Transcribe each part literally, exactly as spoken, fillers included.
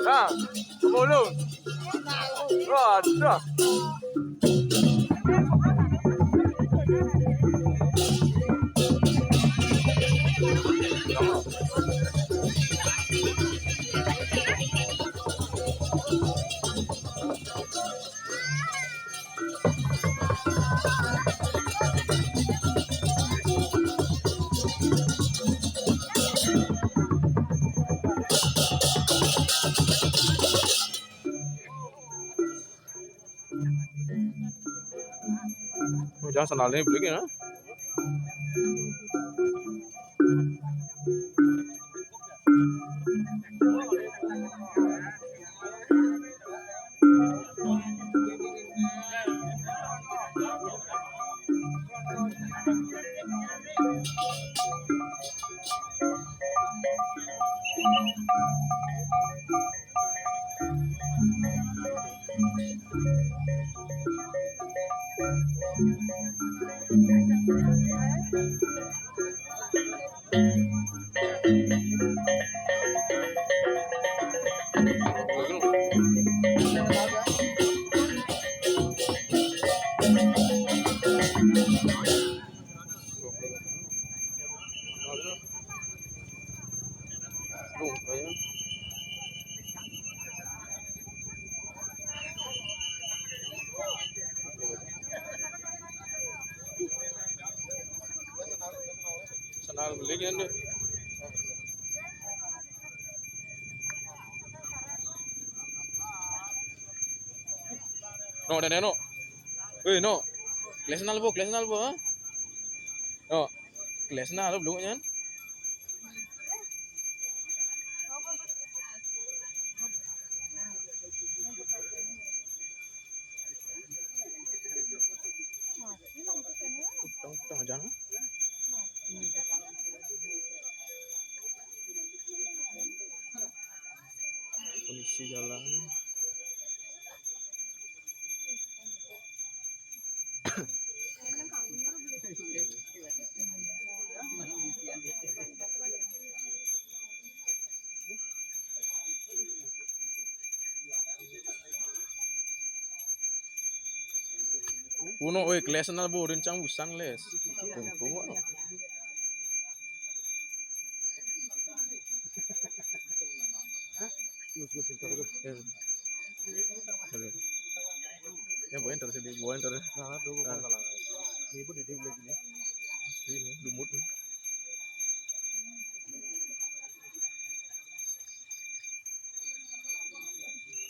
Ah, tumulong. Wah, dah. Oh, jangan sandal ini beli ya. Sandal beli kan dia. No, dene no. Weh, no. Kelas nal bo, kelas nal bo, ha? No. Kelas nal bo, belum kan? Di jalan. Uno, oi, kelas na bo, rencang busan les. Kumpul, no. Terus, terus, terus. Ya, boleh terus, boleh terus. Nah, tuh, bukan kalangan. Ini pun didik lagi nih. Ini, lumut nih.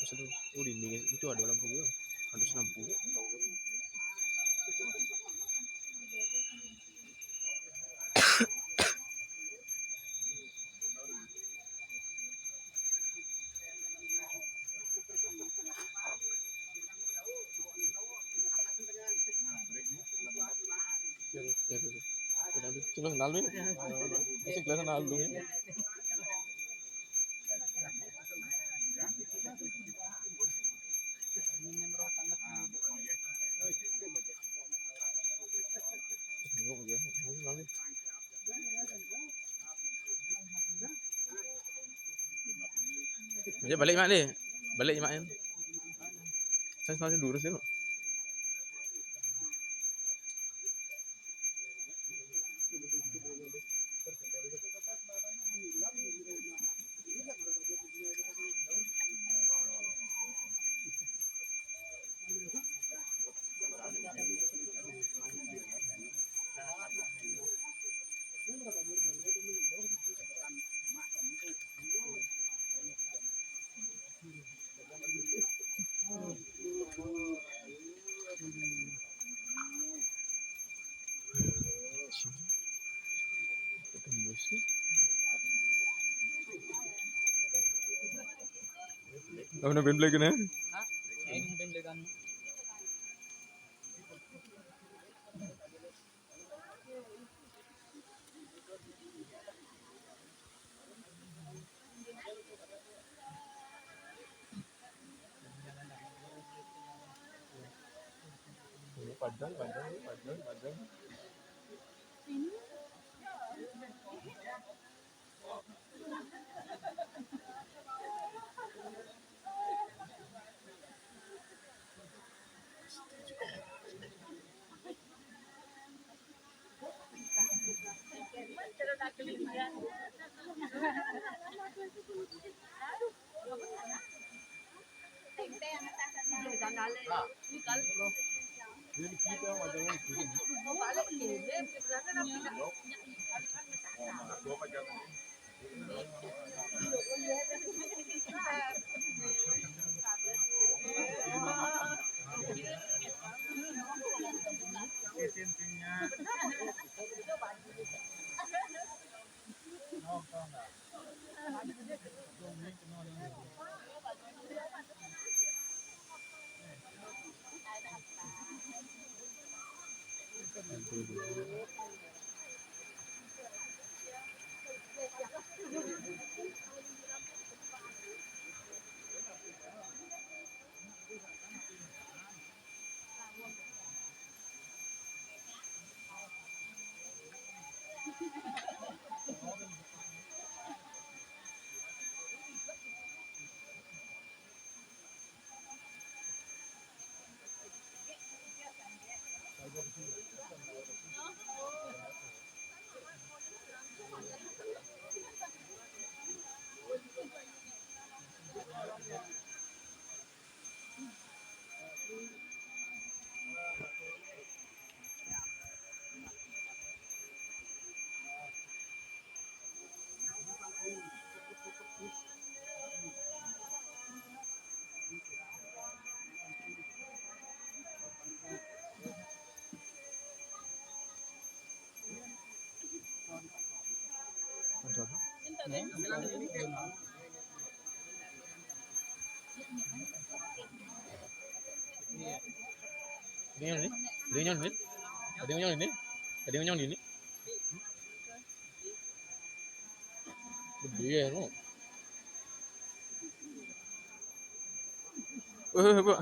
Terus itu, oh, dinding itu ada lampu juga. Ada lampu. Terus, terus. Terus, terus, kenal lu ya? Terus, kenal lu ya? Aja balik, Mak, deh. Balik, Mak, ya. Saya selalu lurus ya, Mak. Apa nak Ben Black ni? Ha? Ini Ben Black kan. Padang, Padang, Padang, Padang. Ada yang nyong ini? Ada yang nyong ini? Ada yang nyong ini? Gede ya, no. Woi, woi, woi.